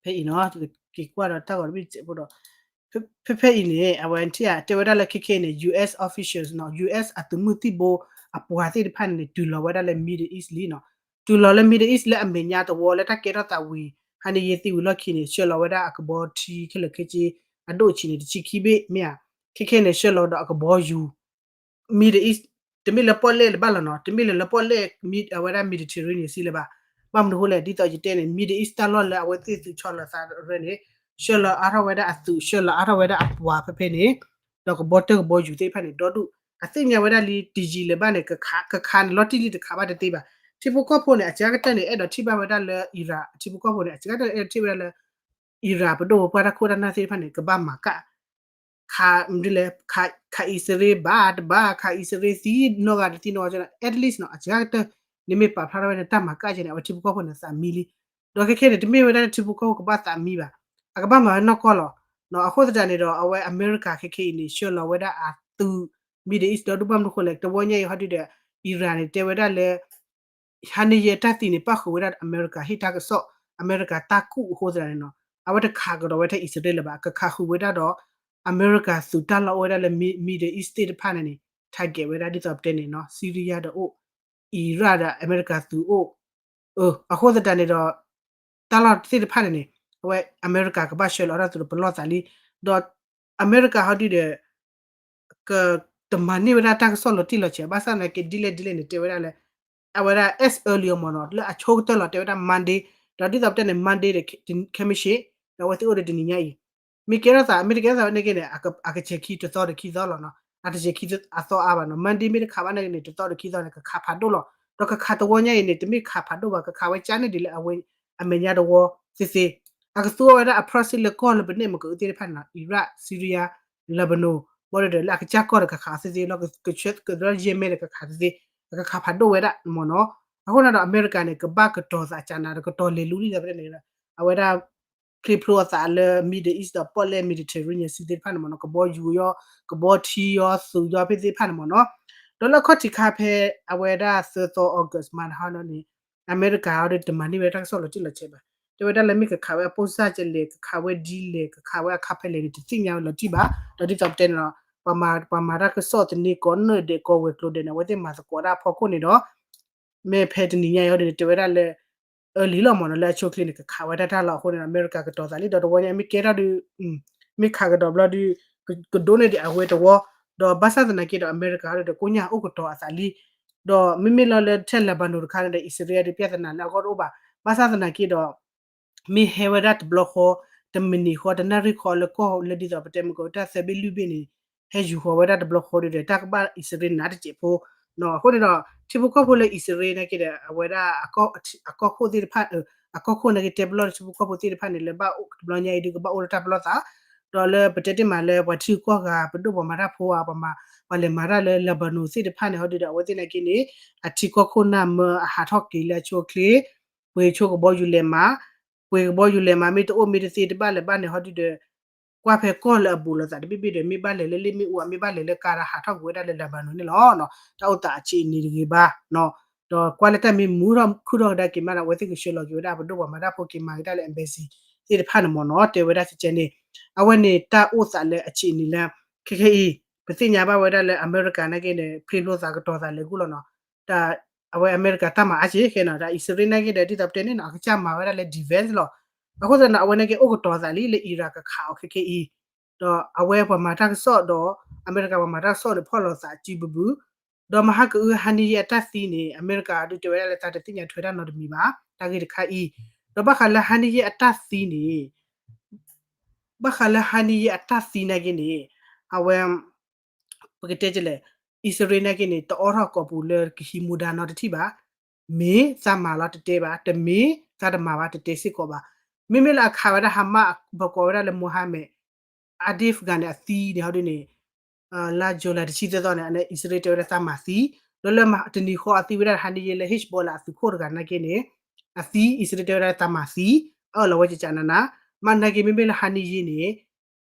ဖဲအံၤနီၤ က့ၤကွၢ်ဒီးတၢ်ဂီၤတဘ့ၣ်စဲးဖိဒီး ဖဲဖဲအံၤန့ၣ် အဝဲထံၣ်ဧါ တဲဝဲဒၣ်လၢခဲခဲအံၤန့ၣ် U S officials နီၤ U S အသုးမုၢ်သံၣ်ဘိအပှၤသ့ၣ်တဖၣ်န့ၣ် တုၤလီၤဝဲဒၣ်လၢ Middle East လံနီၤ. တုၤလီၤလၢ Middle East လၢအမဲာ်ညါသဝီလၢတၢ်ကဲထီၣ်သးဝံၤ ဟါန့ၣ်ယဲၢ်သံဝံၤလီၢ်ခံန့ၣ် ဆှၢလီၤဝဲဒၣ်အကဘီထံခဲလၢာ်ခဲဆ့ အဒိၣ်အဆံးန့ၣ် တဆံခံဘ့ၣ်မ့ၢ်ဧါ, ခဲခဲန့ၣ် ဆှၢလီၤဒီးအကဘီယူၤ Middle East တမ့ၢ်လၢပီၣ်လဲၣ်တဘၣ်လီၤနီၤ, တမ့ၢ်လၢလၢပီၣ်လဲၣ် အဝဲဒၣ် Mediterranean Sea လၢၤဘၣ်. ဘၣ်မနုၤအဃိလဲၣ် ဒ်သိးယတဲန့ၣ် Middle East တၢ်လီၢ်လၢအဝဲသ့ၣ်သုးဆီလီၤသးရဲန့ၣ် ဆှၢလီၤအါထီၣ်ဝဲဒၣ်အသုး ဆှၢလီၤအါထီၣ်ဝဲဒၣ်အပှၤဖဲဖဲန့ၣ် ဒီးကဘီတၢၢ်ကဘီယူၤသ့ၣ်တဖၣ်န့ၣ် ဒီဒူၣ် အသ့ၣ်ညါဝဲဒၣ်လံ တယံာ်လၢၤဘၣ်န့ၣ် ကခး ကခးန့ၣ် လီၤတံၢ်လံတခးဘၣ်တသ့ဘၣ်. ထံဖိကီၢ်ဖိန့ၣ် အစှၤကတၢၢ်န့ၣ် အဲၣ်ဒိးထံၣ်ဘၣ်ဝဲဒၣ်လၢ Iran ထံဖိကီၢ်ဖိန့ၣ် အစှၤကတၢၢ်အဲၣ်ဒိးထံၣ်ဝဲဒၣ်လၢ Iran ပဒိၣ်ပပှၢ်တၢ်ခိၣ်တၢ်နၢ်သ့ၣ်တဖၣ်န့ၣ် ကဘၣ်မၤကၠၢ ခး မနုၤလဲၣ် ခးအံၣ်စရ့လးဘၣ်တဘၣ် ခးအံၣ်စရ့လးသံနီတဂၤတသံနီတဂၤ at least နီၤ အစှၤကတၢၢ် နမ့ၢ်ပာ်ဖျါထီၣ်ဝဲန့ၣ် တၢ်မၤကၠၢကဲန့ၣ် အဝဲထံဖိကီၢ်ဖိန့ၣ်သးမံလံ. ဒီးခဲခဲန့ၣ် တမ့ၢ်ဝဲဒၣ်ထံဖိကီၢ်ဖိကဘၣ်သးမံဘၣ်, အကဘၣ်မၤဝဲနီၢ်ကီၢ်လီၤ. အဃိသတးန့ၣ်ဒီး အဝဲအမဲရကၤခဲခဲအံၤန့ၣ် ဆှၢလီၤဝဲဒၣ်အသုး Middle East ဒီဒူၣ်ဘၣ်မနုၤအဃိလဲၣ် တဝီညါအံၤဟီဒုဒီး Iran န့ၣ် တဲဝဲဒၣ်လၢ ဟါန့ၢ်ယဲအတၢ်သံန့ၣ် ပၣ်ဃုာ်ဝဲဒၣ်အမဲရကၤဟ့ၣ်တၢ်ကစီၣ် အမဲရကၤတၢ်ကူၣ်အဃိသတးန့ၣ်နီၤ အဝဲတခးကဒီးဝဲထဲအံၣ်စရ့လးလၢၤဘၣ် ကခးဃုာ်ဝဲဒၣ်ဒီး အမဲရကၤသုးတၢ်လီၢ်အိၣ်ဝဲဒၣ်လၢ Middle East သ့ၣ်တဖၣ်န့ၣ်န့ၣ် target ဝဲဒၣ်ဒ်သိးပတဲန့ၣ်နီၤ Syria ဒီးအိၣ် Iraq ဒီးအမဲရကၤသုးအိၣ် အဃိသတးန့ၣ်ဒီး တၢ်လီၢ်သ့ၣ်တဖၣ်န့ၣ်န့ၣ် အဝဲအမဲရကၤကဘၣ်ဆှၢလီၤအတၢ်သုးဒီးပလီၢ်သးလံ, ဒီးအမဲရကၤဟီဒုဒီး ကတမၤန့ၢ်ဝဲဒၣ်တၢ်ကစီၣ်လီၤတံၢ်လီၤဆဲး ဘၣ်ဆၣ်သနာ်က့ဒ်လဲၣ်ဒ်လဲၣ်န့ၣ် တဲဝဲဒၣ်လၢ အဝဲဒၣ် as early မ့ၢ်နီၤ လၢအဆိကတၢၢ်လီၤ တဲဝဲဒၣ် Monday ဒီးဒ်သိးပတဲန့ၣ် Monday ဒီး ခဲမုၢ်ဆ့ၣ် ဒီးအဝဲသ့ၣ်အိၣ်ဒီးတနံၤညါအံၤ မ့ၢ်ကဲထီၣ်သး မ့ၢ်တကဲထီၣ်သးနာ်က့န့ၣ် အကဆဲးခံတသီဒီးခံသီလီၤနီၤ အတဆဲးခံအသီအါဘၣ်နီၤ Monday မ့ၢ်တခးဘၣ်နာ်က့န့ၣ် တသီဒီးခံသီန့ၣ် ကခးဖးဒိၣ်လီၤ ဒီးကခးတဝီညါအံၤန့ၣ် တမ့ၢ်ခးဖးဒိၣ်ဘၣ် ကခးဝဲကၠါန့ၢ်ဒံးလၢအဝဲ အမဲာ်ညါတဝီသ့သ့ အကသူအီၤဝဲဒၣ်အ proxy လၢကီၢ်လၢပနဲၣ်မ့ၢ်ကအုသ့ၣ်တဖၣ်န့ၣ်နီၤ Iraq Syria Lebanon ဘၣ်ဒီးလၢအကစၢ်ကီၢ်ဒီးကခးအီၤသ့သ့လီၤ ကဆှၢကဒီး Yemen ဒီးကခးသ့သ့ အကခးဖးဒိၣ်ဝဲဒၣ်မ့ၢ်နီၤ အဃိန့ၣ်ဒီး အမဲရကၤန့ၣ် ကဘၣ်ကတီၤသးကၠးနၤဒီးကတီၤလဲၤလူလံဒီးပတဲန့ၣ် အဝဲဒၣ် ဖျ့ဖျိအသးလၢ Middle East ဒီးပီၣ်လဲၣ် Mediterranean Sea သ့ၣ်တဖၣ်န့ၣ်မ့ၢ်နီၤ ကဘီယူၤယီၤ ကဘီထံယီၤ သုးယီၤဖဲသ့ၣ်တဖၣ်န့ၣ်မ့ၢ်နီၤ ဒီးလၢအခီၣ်ထံးခါဖဲ အဝဲဒၣ်သၢသီ August မဟါန့ၣ်န့ၣ် အမဲရကၤဟီဒုတမၤန့ၢ်ဝဲတၢ်ကစီၣ်လီၤတံၢ်လီၤဆဲးဘၣ် တဲဝဲဒၣ်လၢမ့ၢ်ကခးဝဲအပိၢ်စၢ်ကလဲၣ် ကခးဝဲဒ်လဲၣ် ကခးဝဲအခါဖဲလဲၣ်န့ၣ် တသ့ၣ်ညါဝဲလီၤတံၢ်ဘၣ် ဒီးဒ်သိးပတဲန့ၣ်လီၤ ပှၤမၤတၢ်ကစီၣ်သန့ၤကိးနၢ်ဒဲးကိးဝဲၤကျိၤဒဲးန့ၣ် အဝဲသ့ၣ်မၤသကိးတၢ်အဖီခိၣ်န့ၣ်ဒီး မ့ၢ်ဖဲတနံၤညါအံၤဟီဒုန့ၣ် တဲဝဲဒၣ်လၢ early လီၤမ့ၢ်နီၤ လၢအဆိအချ့န့ၣ် ကခးဝဲဒၣ်တၢ်လီၤအဃိန့ၣ်ဒီး အမဲရကၤကတီၤသးလံ ဒီးတဝီညါအံၤမ့ၢ်ကဲထီၣ်ဒု မ့ၢ်ခးကဒီးဘျီဒု ကဒိးန့ၢ်ဒံးအဝဲတဝီ ဒီးဘၣ်ဆၣ်သနာ်က့ဒီး အမဲရကၤဟီဒုဒီး ကိညၢ်အိၣ်ကတီၤအသးလံ ဒီးမ့မ့ၢ်လီၤလၢထဲ Lebanon တခါန့ၣ်ဒီး အံၣ်စရ့လးဒုး ပြဿနာလၢအဂီၢ်တအိၣ်ဘၣ် ဘၣ်ဆၣ်သနာ်က့ဒီး မ့ၢ်ဟဲဝဲဒၣ်တဘျီဃီ တမံးနံးဃီ တနၣ်ရံၣ်ဃီလၢကီၢ်လၢဒ်သိးပတဲမ့ၢ်ကတၢၢ်သၢဘ့ၣ်လွံၢ်ဘ့ၣ်န့ၣ် ဟဲယူၤဃီၤဝဲဒၣ်တဘျီဃီဒုဒီး တၢ်ကဘၣ်အံၣ်စရ့လးနးတစဲးဖိ အဃိန့ၣ်ဒီး ထံဖိကီၢ်ဖိလၢအံၣ်စရ့လးနာ်က့ဒီး အဝဲဒၣ် အကီၢ်ခိၣ်သ့ၣ်တဖၣ် အကီၢ်ခိၣ်နာ်က့တဲပလီၢ်လၢထံဖိကီၢ်ဖိသ့ၣ်တဖၣ်န့ၣ် လၢဘၣ်အိၣ်တဘျီညါအံၤဒုကဘၣ်အိၣ်လၢတၢ်ပလီၢ်သး ဒီးလၢပတဲတ့ၢ်မးလၢပှၤထံဂုၤကီၢ်ဂၤ ပဒိၣ်ပှၤမၤတၢ်ဖိဧါ ပှၤလဲၤမၤတၢ်လၢ Lebanon သ့ၣ်တဖၣ်န့ၣ် ဟီဒုဒီး အဝဲသ့ၣ်နာ်က့န့ၣ် အထံကီၢ်ခိၣ်နၢ်မၢအဟးထီၣ်က့ၤလၢအဆိအချ့ ပှ့ၤဆိကဘီယူၤလဲၤမၤ ပှ့ၤကဘီယူၤလဲၤမၤ မ့ၢ်တအိၣ်မ့ၢ်တသ့တဘၣ်လၢၤဘၣ်န့ၣ် ဟီဒုဒီး ကွၢ်ဖဲကီၢ်လၢအဘူးလိာ်သးတဘ့ၣ်ဘ့ၣ်ဒီး မ့ၢ်ဘၣ်လဲၤလၢလ့ၣ်မ့ၣ်အူ မ့ၢ်ဘၣ်လဲၤလၢကါဒီးဟးထီၣ်ကွံာ်ဝဲဒၣ်လၢ Lebanon န့ၣ်လီၤ. တၢ်အိၣ်သးအဆံးအနံၤတဂ့ၤဘၣ် ဒီးကွၢ်လၢတၢ်မ့ၢ်မူထီၣ်ခုၣ်ထီၣ်ကဒါက့ၤမးဒီး အဝဲသ့ၣ်ကဆှၢလီၤက့ၤဝဲဒၣ်ပဒိၣ်ပှၤမၤတၢ်ဖိက့ၤမၤက့ၤတၢ်လၢ embassy သ့ၣ်တဖၣ်န့ၣ်မ့ၢ်နီၤ တဲဝဲဒၣ်ကဲကဲန့ၣ် အဝဲန့ၣ်တၢ်အိၣ်သးလၢအဆံးအနံၤလၢ ခဲခဲအံၤ ပသ့ၣ်ညါဘၣ်ဝဲဒၣ်လၢအမဲရကၤနာ်က့န့ၣ် ဖျ့ဖျိသးကတီၤသးလဲၤကူၣ်လီၤနီၤ အဝဲအမဲရကၤတၢ်မၤအါက့ခဲနီၤ ဒီးအံၣ်စရ့လးနာ်က့ဒီး ဒ်သိးပတဲန့ၣ်နီၤ အကစၢ်မၤဝဲဒၣ်လၢ defense လီၤ. အဃိသတးန့ၣ် အဝဲနာ်က့အိၣ်ကတီၤသးလံလၢ Iran ကခးအီၤခဲခဲအံၤ ဒီးအဝဲပှၤမၤတၢ်ကစီၣ်ဒီး အမဲရကၤပှၤမၤတၢ်ကစီၣ်န့ၣ် ဖီၣ်လိာ်သးစုဘုဘု ဒီးမဟါကအု ဟါန့ၢ်ယဲအတၢ်သံန့ၣ် အမဲရကၤဒုးတဲဝဲဒၣ်လၢသးတသ့ၣ်ညါထွဲတၢ်နီတမံၤဘၣ် တၢ်ဂ့ၢ်တခါအံၤ ဒီးဘၣ်ဃးလၢဟါန့ၢ်ယဲအတၢ်သံန့ၣ် ဘၣ်ဃးလၢဟါန့ၢ်ယဲအတၢ်သံနာ်က့န့ၣ် အဝဲ ပကတဲကလဲၣ် အံၣ်စရ့လးနာ်က့န့ၣ် တအိးထီၣ်ကိာ်ပူၤလၢကဟံးမူဒါနီတထံၣ်ဘၣ်. မ့ၢ်သးမၤလီၤတတဲဘၣ်, တမ့ၢ်သးတမၤဘၣ်တတဲစ့ၢ်ကီးဘၣ်. မ့မ့ၢ်လၢအခးဝဲဒၣ် Hamas ပကိးဝဲဒၣ်လၢ Mohammed Adif ဂၤန့ၣ် အသံန့ၣ် ဟီဒုန့ၣ် လါ July တဆံသၢသီန့ၣ် အံၣ်စရ့လးတဲဝဲဒၣ်သးမၤသံ, ဒီးလၢတနံၤဃီအသံဝဲဒၣ်ဟါန့ၢ်ယဲလၢ Hezbollah အသုးခိၣ်တဂၤနာ်က့န့ၣ် အသံ အံၣ်စရ့လးတဲဝဲဒၣ်သးမၤသံ, အၢၣ်လီၤဝဲကကနန, မ့ၢ်နာ်က့မ့မ့ၢ်လၢဟါန့ၢ်ယဲန့ၣ်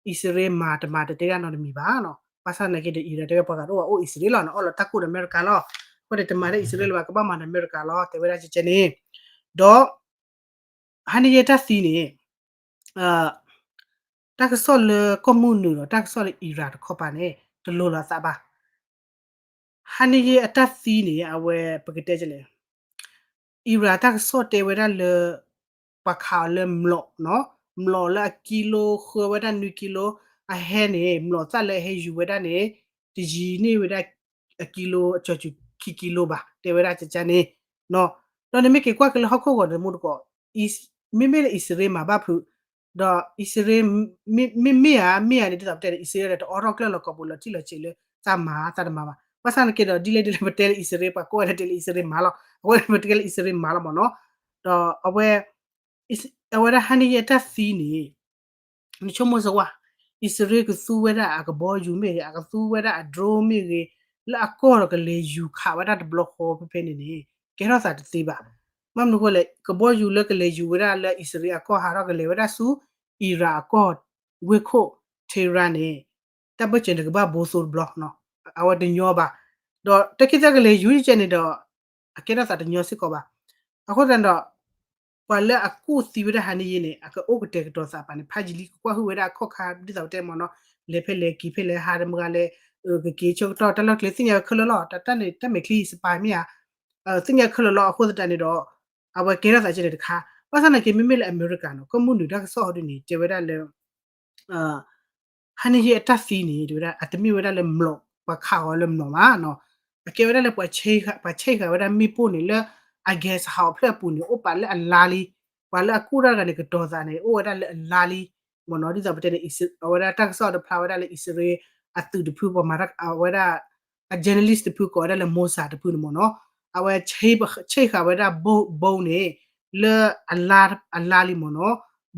အံၣ်စရ့လးမၤတမၤတတဲဒၣ်နီတမံၤဘၣ်နီၤ. ဘၣ်ဆၣ်နာ်က့ဒီး Iran တဲဝဲပှၤဂၤတအိၣ်ဘၣ်အိၣ်အံၣ်စရ့လးလီၤနီၤ, အၢၣ်လီၤတၢ်ကိၢ်ဒီးအမဲရကၤလီၤ. အဃိန့ၣ် တမၤဒီးအံၣ်စရ့လးလၢၤဘၣ် ကဘၣ်မၤဒီးအမဲရကၤလီၤ တဲဝဲဒၣ်ကကဲန့ၣ်, ဒီး ဟါန့ၢ်ယဲတၢ်သံန့ၣ် တၢ်ကစီၣ်လၢကီၢ်မုၢ်နုာ်ဒီး တၢ်ကစီၣ်လၢ Iran တခီပၤန့ၣ် တလိၤလိာ်သးဘၣ်. ဟါန့ၢ်ယဲအတၢ်သံန့ၣ် အဝဲပကတဲလဲၣ် Iran တၢ်ကစီၣ်တဲဝဲဒၣ်လၢ ပှၤခးအီၤလၢမျိာ်, မျိာ်လၢအကံလိ ဃၢဝဲဒၣ်နွံကံလိ အဟဲန့ၣ် မျိာ်သၣ်လၢအဟဲယူၤဝဲဒၣ်န့ၣ် တယံၤန့ၢ်ဝဲဒၣ် အကံလိ အကၠီၤစူၤခံကံလိဘၣ် တဲဝဲဒၣ်ကကန့ၣ်, ဒီးနမ့ၢ်က့ၤကွၢ်က့ၤလၢဟီၣ်ခိၣ်ဂီၤန့ၣ်မူတကိး မ့မ့ၢ်လၢအံၣ်စရ့လးမၤဘၣ်ဖုး, ဒီးအံၣ်စရ့လး မ့မ့ၢ်ဧါ မ့ၢ်ဧါန့ၣ် ဒ်သိးပတဲန့ၣ် အံၣ်စရ့လးဒီးတအိးထီၣ်ကျၢၢ်လီၤကိာ်ပူၤလီၤထံၣ်လီၤဆံးလၢ သးမၤသးတမၤဘၣ်. ဘၣ်ဆၣ်သနာ်က့ဒီး ဒ်လဲၣ်ဒ်လဲၣ်ပတဲလၢအံၣ်စရ့လး ပှၤကိးဝဲဒၣ်တဲလၢအံၣ်စရ့လးမၤလီၤ, အဝဲပတဲလၢအံၣ်စရ့လးမၤလီၤမ့ၢ်နီၤ, ဒီးအဝဲ အဝဲဒၣ်ဟါန့ၢ်ယဲအတၢ်သံန့ၣ် နဆိကမိၣ်စ့ၢ်ဝဲ အံၣ်စရ့လးကသူဝဲဒၣ်အကဘီယူၤမ့ၢ်ဂ့ၤ အကသူဝဲဒၣ်အ drone မ့ၢ်ဂ့ၤ လၢအကီၢ်ဒီးကလဲၤယူၤခးဝဲဒၣ်တဘျီဃီဖဲဖဲန့ၣ်န့ၣ် ကဲထီၣ်သးတသ့ဘၣ်. ဘၣ်မနုၤအဃိလဲၣ် ကဘီယူၤလၢကလဲၤယူၤဝဲဒၣ်လၢအံၣ်စရ့လးအကီၢ်ဟးထီၣ်ကလဲၤဝဲဒၣ်ဆူ Iran အကီၢ် ဝ့ၢ်ခိၣ် Tehran န့ၣ် တၢ်ဘၢၣ်စၢၤန့ၣ်ကဘၣ်ဘိသိတဘျီ, အဝဲတညီဘၣ်. ဒီးတၢ်ခံသၢကလဲၤယူၤကဲန့ၣ်ဒီး အကဲထီၣ်သးတညီစ့ၢ်ကီးဘၣ်. အဃိသတးဒီး ပှၤလၢအကူၣ်သံဝဲဒၣ်ဟါန့ၢ်ယဲန့ၣ် အကအိၣ်ကတဲာ်ကတီၤသးပာ်န့ၣ် ဖးယံာ်လံ ကကွၢ်ဟုၣ်ဝဲဒၣ်အခီၣ်ခါဒ်သိးပတဲမ့ၢ်နီၤ, လဲၤဖဲလဲၣ်က့ၤဖဲလဲၣ် ဟးဒီးမုၢ်ဂၤလဲၣ် ကက့ၤဆၢကတီၢ် တၢ်လီၢ်ကျဲသ့ၣ်ညါဝဲခဲလၢာ်လီၤ. တၢ်တၢ်န့ၣ် တၢ်မဲာ်ချံ spy မ့ၢ်ဧါ, သ့ၣ်ညါခဲလၢာ်လီၤ. အဃိသတးန့ၣ်ဒီး အဝဲကဲထီၣ်သးကဲန့ၣ်တခါ, ဘၣ်ဆၣ်သနာ်က့ မ့မ့ၢ်လၢအမဲရကၤနီၤ ကီၢ်မုၢ်နုာ်တၢ်ကစီၣ်ဟီဒ်န့ၣ် တဲဝဲဒၣ်လၢ ဟါန့ၢ်ယဲအတၢ်သံန့ၣ် တဲဝဲဒၣ် အတမ့ၢ်ဝဲဒၣ်လၢမျိာ် ပှၤခးအီၤလၢမျိာ်ဘၣ်နီၤ, အကဲဝဲဒၣ်လၢ ပှၤဆဲးဃာ်ဝဲဒၣ်မ့ၣ်ပိၢ်န့ၣ်လၢ အ gas house အဖျၢၣ်အပူၤန့ၣ် အိၣ်ပာ်လၢအလါလံ, ပှၤလၢအကူၣ်တၢ်တဂၤန့ၣ် ကတီၤသးန့ၣ် အိၣ်ဝဲဒၣ်လၢအလါလံ, မ့ၢ်နီၤ ဒ်သိးပတဲန့ၣ် အဝဲဒၣ်တၢ်ကစီၣ်တဖျါဝဲဒၣ်လၢအံၣ်စရ့လး အသုးတဖု ပှၤမၤတၢ်အဝဲဒၣ် အ journalist တဖုကိးဝဲဒၣ်လၢ Mossad တဖုန့ၣ်မ့ၢ်နီၤ, အဝဲ ဆဲးဃာ်ဝဲဒၣ် bomb န့ၣ် လၢ အလါလံမ့ၢ်နီၤ,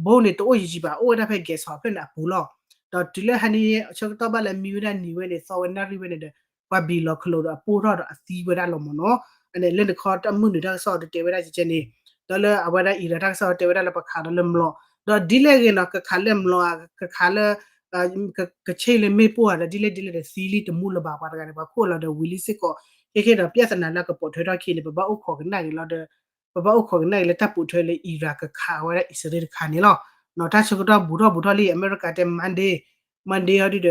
bomb န့ၣ်တအိၣ်ယံာ်ယံာ်ဘၣ် အိၣ်ဝဲဒၣ်ဖဲ gas house ဖျၢၣ်န့ၣ်အပူၤလီၤ. ဒီးတုၤလၢဟါန့ၢ်ယဲအဆၢကတီၢ်ဘၣ်လၢမံဝဲဒၣ်နံၤဝဲန့ၣ် သီဝဲနၣ်ရံၣ်ဝဲန့ၣ်ဒီး ပှၤဘံၣ်လီၤခလိာ်ဒီးအပိၢ်ထီၣ်ဒီးအသံဝဲဒၣ်လီၤမ့ၢ်နီၤ, အန့ၣ်လၢနခီတၢ်မုၢ်နုာ်တၢ်ကစီၣ်ဒီးတဲဝဲဒၣ်ကဲန့ၣ်, ဒီးလၢအဝဲဒၣ် Iran တၢ်ကစီၣ်တဲဝဲဒၣ်လၢပှၤခးဒီးလၢမျိာ်, ဒီးဒ်လဲၣ်ဂ့ၤနီၤ ကခးလၢမျိာ် ကခးလၢ ကဆဲးလၢမ့ၣ်ပိၢ်ဧါဒီး ဒ်လဲၣ်ဒ်လဲၣ်ဒီးသံလံတမူလၢၤဘၣ် ပှၤတဂၤန့ၣ် ပှၤခိၣ်လီၤဒီးဝံၤလံစ့ၢ်ကီး, ခဲခဲဒီး ပြဿနာလၢအကပိာ်ထွဲထီၣ်ခံန့ၣ် ပဘၣ်အိၣ်ခိးကနၣ်က့ၤလီၤဒီး ပဘၣ်အိၣ်ခိးကနၣ်က့ၤလၢတၢ်ပိာ်ထွဲလၢ Iran ကခးဝဲဒၣ်အံၣ်စရ့လးတခါန့ၣ်လီၤ. တၢ်ဆၢကတီၢ်ဘူးထီၣ်ဘူးထီၣ်လံ အမဲရကၤတဲ Monday, Monday ဟီဒ်ဒီး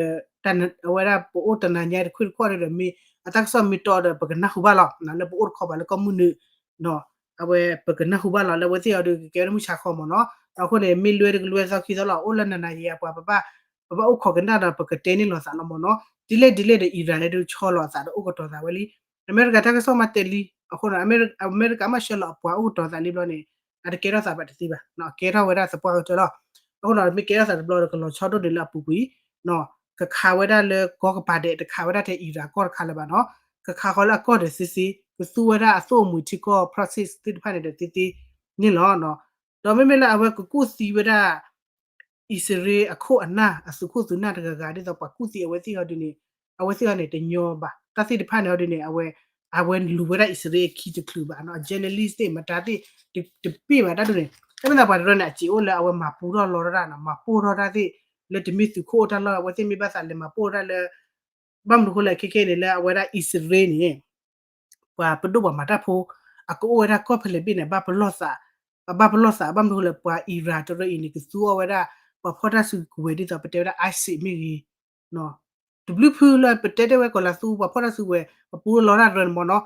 အဝဲဒၣ်ပအိၣ်တနၤညါတခွံၣ်တခီၣ်ဒီး မ့ၢ်အတၢ်ကစီၣ်မ့ၢ်တီဒီး ပကနၢ်ဟူဘၣ်လီၤ လၢပအိၣ်တခီဘၣ်လၢကီၢ်မုၢ်နုာ် အဝဲပကနၢ်ဟူဘၣ်လီၤ လၢအဝဲသ့ၣ်အီၤဒီးကကဲဝဲဒၣ်မုၢ်ဆါခီမ့ၢ်နီၤ, အဃိန့ၣ် မ့ၢ်လွဲတကလွဲသီခံသီလီၤ အိၣ်လၢနနၤယံၤအပှၤ ပဘၣ်အိၣ်ခိးကနၣ်ဒီးပကတဲန့ၢ်လိာ်သးလီၤမ့ၢ်နီၤ, ဒ်လဲၣ်ဒ်လဲၣ်ဒီး Iran န့ၣ်ဒုးဆီလီၤအသးဒီးအိၣ်ကတီၤသးဝဲလံ, အမဲရကၤတၢ်ကစီၣ်မးတဲလံ, အဃိ အမဲရကၤမးဆှၢလီၤအပှၤအိၣ်ကတီၤသးလံဘျီန့ၣ် အတကဲထီၣ်သးဘၣ်တသ့ဘၣ်, အကဲထီၣ်ဝဲဒၣ်သပှၢ်ကတၢၢ်လီၤ, အဃိဒီးမ့ၢ်ကဲထီၣ်သးတဘျီဒီးကလီၤဆီဒိၣ်န့ၣ်လၢအပူၤကွံာ် ကခးဝဲဒၣ်လၢကီၢ်ကပၤဒဲး တခးဝဲဒၣ်ထဲ Iran ကီၢ်တခါလၢၤဘၣ်နီၤ, ကခးဃီလၢအကီၢ်ဒီးသ့သ့, ကသူဝဲဒၣ်အသိၣ်အမှံၤထံကီၢ် proxy သ့ၣ်တဖၣ်န့ၣ်ဒီးသ့သ့န့ၣ်လီၤ. ဒီးမ့မ့ၢ်လၢအဝဲကကူၣ်သံဝဲဒၣ် အံၣ်စရ့လးအခိၣ်အနၢ် အသုးခိၣ်သုးနၢ်တဂၤဂၤ ဒ်သိးပှၤကူၣ်သံအဝဲသ့ၣ်ဟီဒ်န့ၣ်, အဝဲသ့ၣ်ဟီန့ၣ် တညီဘၣ် တၢ်သ့ၣ်တဖၣ်န့ၣ်ဟီဒ်န့ၣ် အဝဲ အဝဲလူၤဝဲဒၣ်အံၣ်စရ့လးအခံတချုးဘၣ်နီၤ, journalist သ့ၣ် မတၤသ့ၣ် တပ့ၢ်ဘၣ်တၢ်ဒ်န့ၣ်, တမ့ၢ်သးပှၤတရၢန့ၣ် အစ့အိၣ်လၢအဝဲမၤပူထီၣ်လီတၢ်တၢ်နီၤ, မၤပိၢ်ထီၣ်တၢ်သ့ၣ် လၢတမ့ၢ်သုးခိၣ်အိၣ်တၢ်လီၢ် အဝဲသ့ၣ်မ့ၢ်ဘၣ်သးလဲၤမၤပိၢ်တၢ်လၢ ဘၣ်မနုၤအဃိလဲၣ် ခဲခဲန့ၣ် လၢအဝဲဒၣ်အံၣ်စရ့လးန့ၣ် ပှၤပဒိၣ်ပှၤမၤတၢ်ဖိ အကအိၣ်ဝဲဒၣ်ကီၢ်ဖဲလဲၣ်ဘ့ၣ်န့ၣ် အဘၣ်ပလီၢ်သး, အဘၣ်ပလီၢ်သး ဘၣ်မနုၤအဃိလဲၣ် ပှၤအံရၣ်တရၢအံၤန့ၣ် ကသူအီၤဝဲဒၣ် ပှၤဖီၣ်တၢ်စုကဝဲၤဒ်သိးပတဲဝဲဒၣ် ISIS မ့ၢ်ဂ့ၤ တဘျုးဖုလၢပတဲတဲဝဲကီၢ်လၤသူ ပှၤဖီၣ်တၢ်စုကဝဲၤ ပပူၤလီၤတၢ်တရၢန့ၣ်မ့ၢ်နီၤ,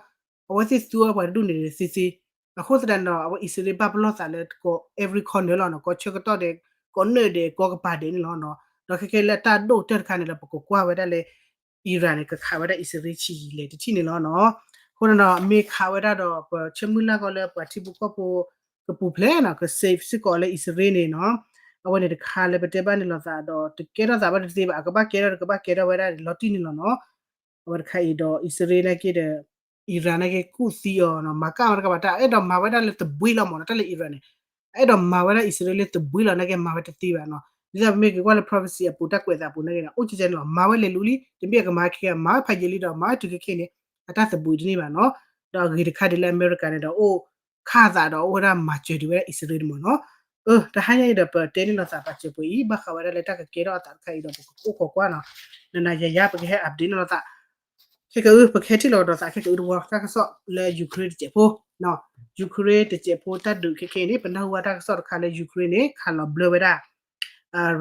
အဝဲသ့ၣ်သူအီၤပှၤတဒူၣ်န့ၣ်သ့သ့, အဃိသတးန့ၣ်ဒီး အဝဲအံၣ်စရ့လးဘၣ်ပလီၢ်သးလၢကီၢ် every corner လီၤနီၤ, ကီၢ်ဆၢကတီၢ်ဒဲး ကီၢ်နၢၣ်ဒဲး ကီၢ်ကပၤဒဲးန့ၣ်လီၤနီၤ, ဒီးခဲခဲလၢတၢ်ဒိၣ်ကတၢၢ်တခါန့ၣ်လၢပကကွၢ်ဝဲဒၣ်လၢ အံရၣ်န့ၣ် ကခးဝဲဒၣ်အံၣ်စရ့လးဆံးယံာ်လဲၣ်တထံၣ်န့ၣ်လီၤနီၤ, အဃိန့ၣ်ဒီး မ့ၢ်ခးဝဲဒၣ်ဒီး ပဆၢမုၢ်လၢ်ကီးလၢပှၤထံဖိကီၢ်ဖိ ကပူၤဖျဲးနီၤ က safe စ့ၢ်ကီးလၢအံၣ်စရ့လးန့ၣ်နီၤ, အဝဲန့ၣ်တခါလၢပတဲဘၣ်န့ၣ်လိာ်သးဒီး တကဲထီၣ်သးဘၣ်တသ့ဘၣ် အကဘၣ်ကဲထီၣ်ဒီးကဘၣ်ကဲထီၣ်ဝဲဒၣ်လီၤတံၢ်န့ၣ်လီၤနီၤ, အဝဲတခါအံၤဒီး အံၣ်စရ့လးနာ်က့ဒီး အံရၣ်နာ်က့ကူၣ်သံအီၤနီၤ မၤကၣ်မၤတကးဘၣ်တၢ် အဲၣ်ဒိးမၤဝဲဒၣ်လၢသဘှံးလီၤမ့ၢ်နီၤ တၢ်လၢအံရၣ်န့ၣ် အဲၣ်ဒိးမၤဝဲဒၣ်အံၣ်စရ့လးလၢသဘှံးလီၤနာ်က့မၤဝဲတသ့ဘၣ်နီၤ, ဒ်သိးပမ့ၢ်က့ၤကွၢ်လၢ prophecy အပူၤတၢ်ကွဲးသးအပူၤနာ်က့ဒီး အိၣ်ကဲကဲန့ၣ်လီၤ မၤဝဲလဲၤလူၤလံ တမ့ၢ်အကမၤခဲ မၤဝဲဖးယံာ်လံဒီး မၤဝဲတုၤခဲခဲန့ၣ် အတၢ်သဘှံးတန့ၢ်ဘၣ်နီၤ, ဒီးအဂ့ၤတခါဒ်လၢအမဲရကၤန့ၣ်ဒီး အိၣ်ခးသးဒီးအိၣ်ဝဲဒၣ်မၤစၢၤဒံးဝဲဒၣ်အံၣ်စရ့လးန့ၣ်မ့ၢ်နီၤ, အၢ တဟါညါအံၤဒီးပတဲန့ၢ်လိာ်သးပာ်စၢၤပှဲၤအံၤ ဘၣ်ဃးဝဲဒၣ်လၢတၢ်ကကဲထီၣ်အသးတခါအံၤဒီး ပကအိၣ်ခိးကွၢ်နီၤ, နနၤယၤယၤ ပကဟဲ update န့ၢ်လိာ်သး ခဲကအု ပကဟဲထံၣ်လိာ်ကဒီးသးခဲကအုတဝီ တၢ်ကစီၣ်လၢ Ukraine တစဲးဖိ, Ukraine တစဲးဖိတၢ်ဒုးခဲခဲအံၤန့ၣ် ပနၢ်ဟူဘၣ်တၢ်ကစီၣ်တခါလၢ Ukraine န့ၣ် ခးလီၤဘျၢဝဲဒၣ်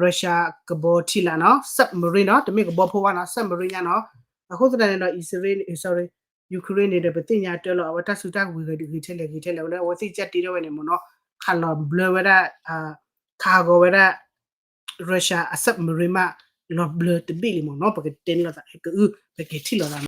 Russia ကဘီထံလာ်နီၤ submarine နီၤ တမ့ၢ်ကဘီဖိဘၣ်နီၤ submarine ညါနီၤ, အဃိသတးန့ၣ်ဒီး အံၣ်စရ့လး sorry Ukraine န့ၣ်ဒီး ပသ့ၣ်ညါတၢ်လီၤ အဝဲတၢ်စုတၢ်ကဝံၤဂ့ၤဒုးဂ့ၤထဲလဲၣ်ဂ့ၤထဲလဲၣ် ဝဲလၢအဝဲသ့ၣ်ကၢ်တ့ထီၣ်ဝဲန့ၣ်မ့ၢ်နီၤ, ခးလီၤဘျၢဝဲဒၣ် ခးဂီၤဝဲဒၣ် Russia အ submarine မး လီၤဘျၢတဘ့ၣ်လံမ့ၢ်နီၤ, ပကတဲန့ၢ်လိာ်သး ကအု, ပကထံၣ်လိာ်သး